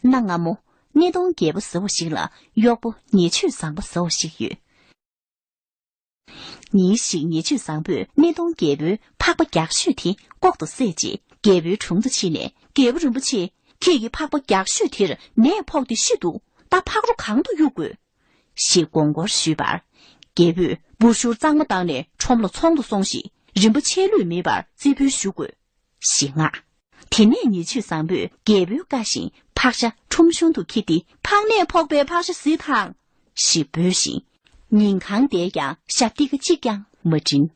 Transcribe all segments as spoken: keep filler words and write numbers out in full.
གནའ་སྔ་མོ། སྣེ་གདོང་རྒྱལ་པོ་ཟེར་བ་ཞིག་ལ་གཡོག་པོ་ཉེ་ཆོས་བཟང་པོ་ཟེར་བ་ཞིག་ཡོད། ཉིན་ཞིག་ཉེ་ཆོས་བཟང་པོས་སྣེ་གདོང་རྒྱལ་པོའི་ཕག་པ་རྒྱགས་ཤོས་དེ་ལྐོག་ཏུ་བསད་རྗེས་རྒྱལ་པོའི་དྲུང་དུ་ཕྱིན་ནས། རྒྱལ་པོ་རིན་པོ་ཆེ། ཁྱེད་ཀྱིས་ཕག་པ་རྒྱགས་ཤོས་དེར་ནད་ཕོག་སྟེ་ཤི་འདུག་ད་ཕག་རོ་གང་དུ་གཡུག་དགོས། ཞེས་དགོངས་སྐོར་ཞུས་པར། རྒྱལ་པོས་འབུར་ཤུར་གཙང་མ་བཏང་ནས་ཁྲོམ་ལ་ཚོང་དུ་སོང་ཞིག་རིན་པ་ཆད་ལུས་མེད་པར་རྩིས་འབུལ་ཞུ་དགོས། ཞེས་མངགས། དེ་ནས་ཉེ་ཆོས་བཟང་པོས་རྒྱལ་པོའི་བཀའ་བཞིན་ཕག་ཤ་ཁྲོམ་གཞུང་དུ་འཁྱེར་ཏེ། ཕག་ནད་ཕོག་པའི་ཕག་ཤ་གཟིགས་དང་། ཞེས་འབོད་བཞིན། ཉིན་གང་བསྡད་ཀྱང་ཤ་ཏི་ཀ་གཅིག་ཀྱང་མ་འདྲེན།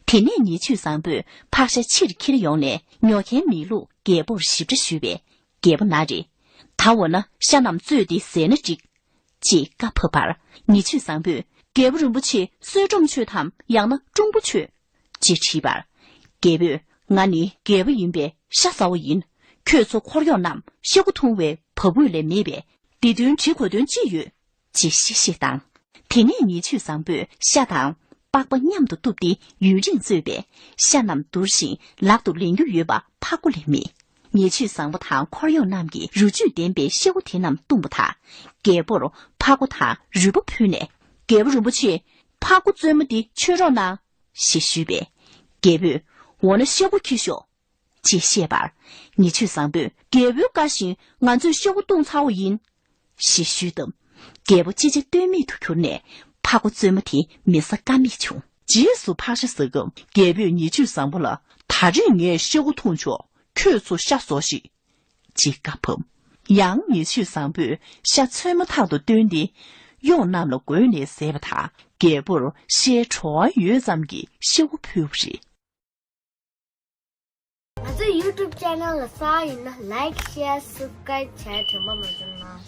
དེ་ནས་ཉེ་ཆོས་བཟང་པོས་ཕག་ཤ་ཕྱིར་འཁྱེར་ཡོང་ནས་ཉོ་མཁན་མེད་ལུགས་རྒྱལ་པོར་ཞིབ་ཕྲ་ཞུས་པས། རྒྱལ་པོ་ན་རེ། ད་འོ་ན་ཤ་རྣམས་བཙོས་ཏེ་བཟས་ན་འགྲིག་ཅེས་བཀའ་ཕབ་པར། ཉེ་ཆོས་བཟང་པོས་རྒྱལ་པོ་རིན་པོ་ཆེ་གསོལ་ཀྲུམ་མཆོད་དམ་ཡང་ན་ཀྲུང་པོ་མཆོད། ཅེས་དྲིས་པར། རྒྱལ་པོས་ང་ནི་རྒྱལ་པོ་ཡིན་པས་ཤ་ཟ་བ་ཡིན། ཁྱོད་ཚོ་འཁོར་གཡོག་རྣམས་ཤ་ཁུ་འཐུང་བའི་བ་སྤུ་ལས་མེད་པས། འདི་དོན་དྲི་དགོས་དོན་ཅི་ཡོད། ཅེས་གཤེ་གཤེ་དང་། དེ་ནས་ཉེ་ཆོས་བཟང་པོས་ཤ་དང་པགས་པ་མཉམ་དུ་གཏུབས་ཏེ་ཡུན་རིང་བཙོས་པས་ཤ་རྣམས་འདུར་ཞིང་ལག་ཏུ་ལེན་རྒྱུ་ཡོད་པ་ཕག་པ་ལས་མེད། ཉེ་ཆོས་བཟང་པོ་དང་འཁོར་གཡོག་རྣམས་ཀྱིས་རུ་བཅུད་ལྡན་པའི་ཤ་ཁུ་དེ་རྣམས་བཏུངས་པ་དང་། རྒྱལ་པོར་ཕག་པ་དང་རུས་པ་ཕུལ་ནས། རྒྱལ་པོ་རིན་པོ་ཆེ། ཕག་པ་བཙོས་མ་འདི་མཆོད་རོགས་གནང་། ཞེས་ཞུས་པས། རྒྱལ་པོས། འོ་ན་ཤ་ཁུ་འཁྱེར་ཤོག་ཅེས་བཤད་པར། ཉེ་ཆོས་བཟང་པོས། རྒྱལ་པོའི་བཀའ་བཞིན་ང་ཚོས་ཤ་ཁུ་བཏུངས་ཚར་བ་ཡིན། ཞེས་ཞུས་སྟབས། རྒྱལ་པོ་ཅི་བྱ་གཏོལ་མེད་དུ་གྱུར་ནས་ཕག་པ་བཙོས་མ་དེ་མི་ཟ་ཀ་མེད་བྱུང་། རྗེས་སུ་ཕག་ཤ་ཟ་སྐབས་རྒྱལ་པོས་ཉེ་ཆོས་བཟང་པོ་ལ། ད་རེས་ངས་ཤ་ཁུ་འཐུང་ཆོག་ཁྱོད་ཚོ་ཤ་ཟོ་ཞིག་ཅེས་བཀའ་ཕབ། ཡང་ཉེ་ཆོས་བཟང་པོས་ཤ་ཚོད་མ་ཐག་ཏུ་བཏོན་ཏེ། གཡོག་རྣམས་ལ་བགོས་ནས་བཟས་པ་དང་། རྒྱལ་པོར་ཤའི་བྲོ་བ་ཡོད་ཙམ་གྱི་ཤ་ཁུ་ཕུལ་བ་རེད། ང་ཚོའི་YouTube channel ལ་གསར་ཡིན་ན་like, share, subscribe བྱས་དྲན་པ་མ་བྱུང་ན།